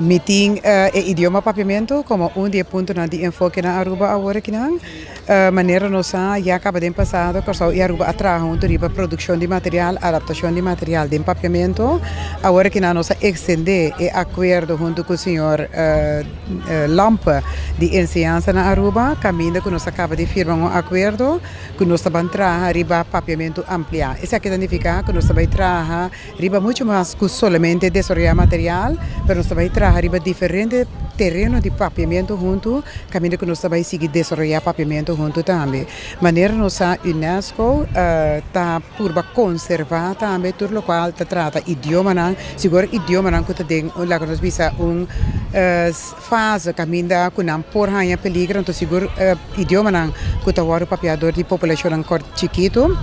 Mi tin e idioma Papiamentu komo un di e puntonan di enfoke na Aruba awor akinan. Manera nos sa ya kaba den pasado Kòrsou i Aruba a traha huntu riba produkshon di material, adaptashon di material den Papiamentu. Awor akinan nos a ekstendé e akuerdo huntu ku señor Lampe di Enseñansa na Aruba kaminda ku nos a kaba di firma un akuerdo ku nos ta ban traha riba Papiamentu ampliá. Esaki ta nifiká ku nos ta bai traha Riba muchu mas ku solamente desaroyá material, pero nos ta bai traha riba diferente tereno di papiamentu huntu, kaminda ku nos ta bai sigui desaroyá papiamentu huntu tambe. Manera nos sa UNESCO ta purba konservá tambe tur lokual ta trata idiomanan, sigur idiomanan ku ta den laga nos bisa un fase kaminda ku nan por haña peligro, anto sigur idiomanan ku ta wòrdu papiá dor di populashonnan chikitu.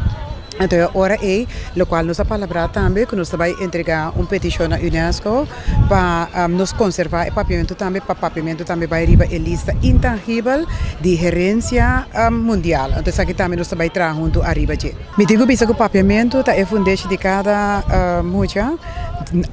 Anto e ora ei, lokual nos a palabrá tambe ku nos ta bai entregá un petishon na UNESCO pa nos konservá e papiamentu tambe, pa papiamentu tambe bai riba e lista intangibel di herensia mundial. Anto esaki tambe nos ta bai traha huntu ariba dje. Mi tin ku bisa ku papiamentu ta e fundeshi di kada mucha,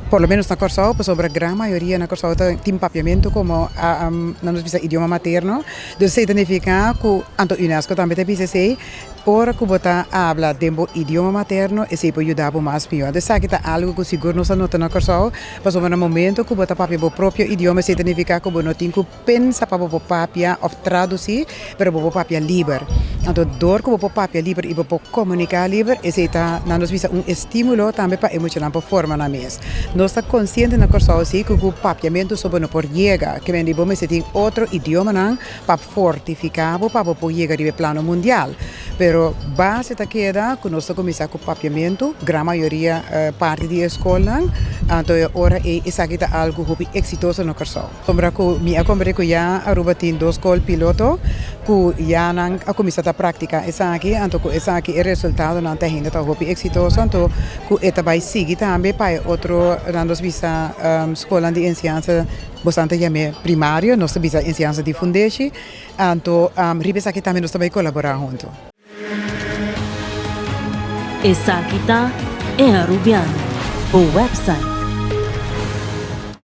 por lo menos na Kòrsou, pasobra gran mayoria na Kòrsou ta tin papiamentu komo nan nos bisa idioma materno. Dus esei ta nifiká ku, anto UNESCO tambe ta bisa esei, Ora ku bo ta habla den bo idioma materno, esei por yuda bo mas mihó. Anto esaki ta algu ku sigur nos a nota na Kòrsou, pasobra na momento ku bo ta papia bo propio idioma esei ta nifiká ku bo no tin ku pensa pa bo por papia òf tradusí, pero bo por papia liber. Anto dor ku bo por papia liber i bo por komuniká liber, esei ta nan nos bisa un estímulo tambe pa e muchanan por forma nan mes. Nos ta konsiente na Kòrsou si ku ku papiamentu so bo no por yega, ke men di bo mester tin otro idiomanan pa fortifiká bo pa bo por yega riba e plano mundial. Pero base ta keda ku nos ta kuminsá ku papiamentu, gran mayoria parti di e skolnan, anto e ora ei esaki ta algu hopi eksitoso na Kòrsou. Sombra ku mi a komprendé ku ya Aruba tin dos skol piloto ku ya nan a kuminsá ta praktiká esaki, anto ku esaki e resultadonan ta hende ta hopi eksitoso, anto ku e ta bai sigui tambe pa e otro nan nos bisa skolnan di enseñansa. Bosan ta yam'é primario, nos ta bisa enseñansa di fundeshi, anto riba esaki tambe nos ta bai kolaborá huntu. Esaki ta E Arubiano, bo website.